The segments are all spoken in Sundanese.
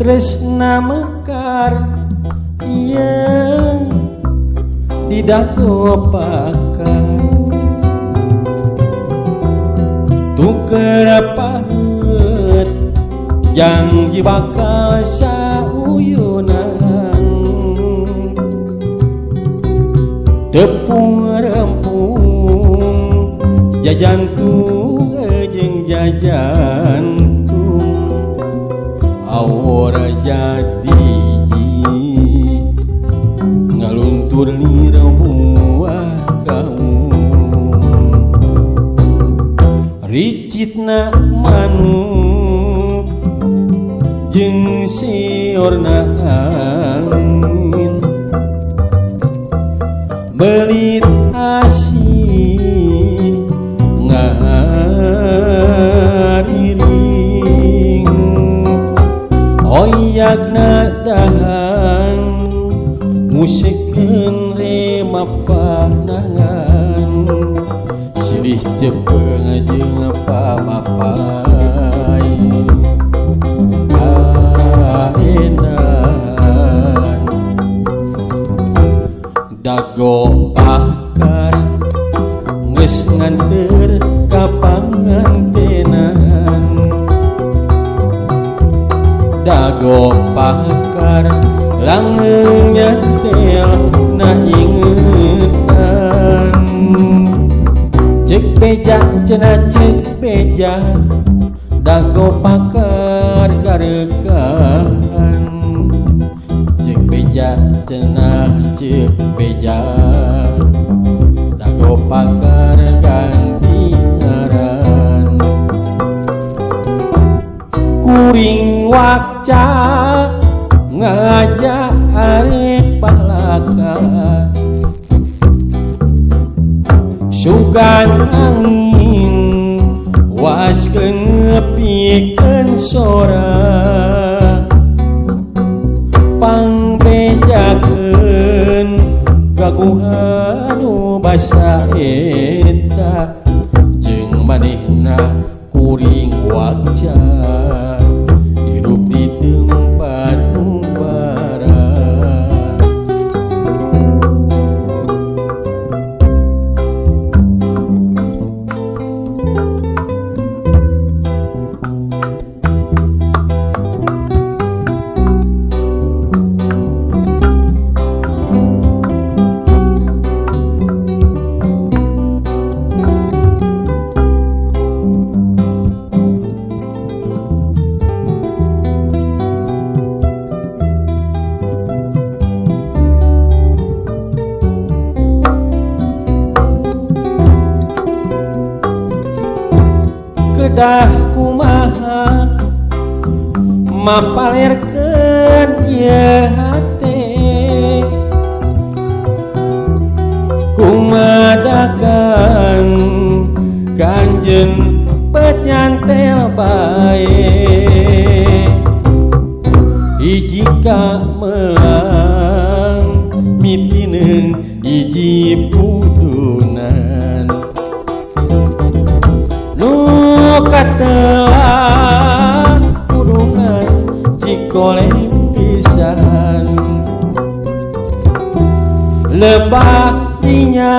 Tresna mekar yang didago pakar tuker pahet janji bakal sauyunan tepung rempung jajantung jeung jajantung awor jadi ngaluntur nira buah kaum ricitna manuk jeung siorna angin belit asih ngariring oyagna dahan musikeun rema panangan silih jepeng jeung pamapai aenan dago pakar geus nganteur ka pangantenan dago pakar langeung nyetel na ingetan cek beja cenah cek beja dago pakar garekahan cek beja cenah cek beja dago pakar ganti ngaran kuring wakca ngajak arek palaka sugan angin waskeun ngepikeun sora pangbejakeun gaguhan nu basa eta jeung manehna kuring wakca hirup di tempat umbara. Kedah kumaha mapalerkeun ieu hate kumadakan kanjeun pecantel bae hiji ka melang mitineung hiji pudunan nu katelah kudunan cikoleh pisan lebah dinya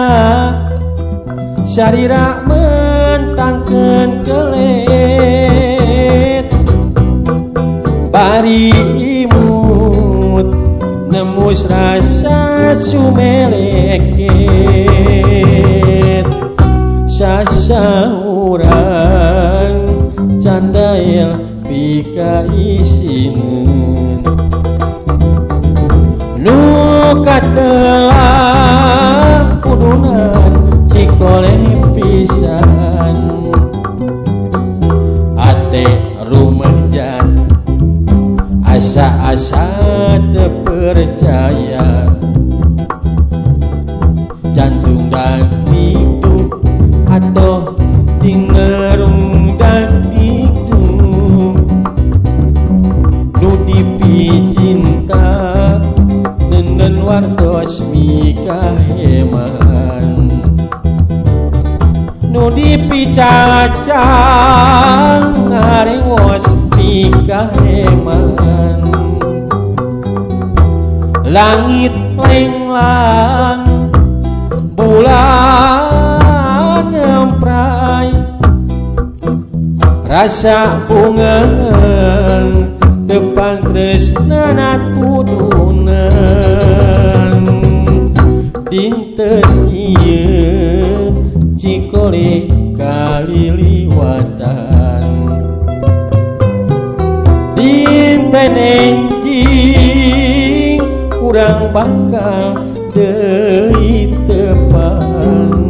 sarira mentangkeun kelet bari imut nemus rasa sumeleket sasauran candael pika isineun nu katelah kudunan cikoleh pisan ate rumehjan asa-asa teu percaya jantung dan itu atau dingerung dan itu nu dipicinta nenen wartos mikaheman nu dipicacang ngarewos mikaheman. Langit lenglang, bulan ngempray, rasa bunga tepang tresnanat pudunan. Dinten ieu Cikole kaliliwatan, dinten enjing urang bakal deui tepang.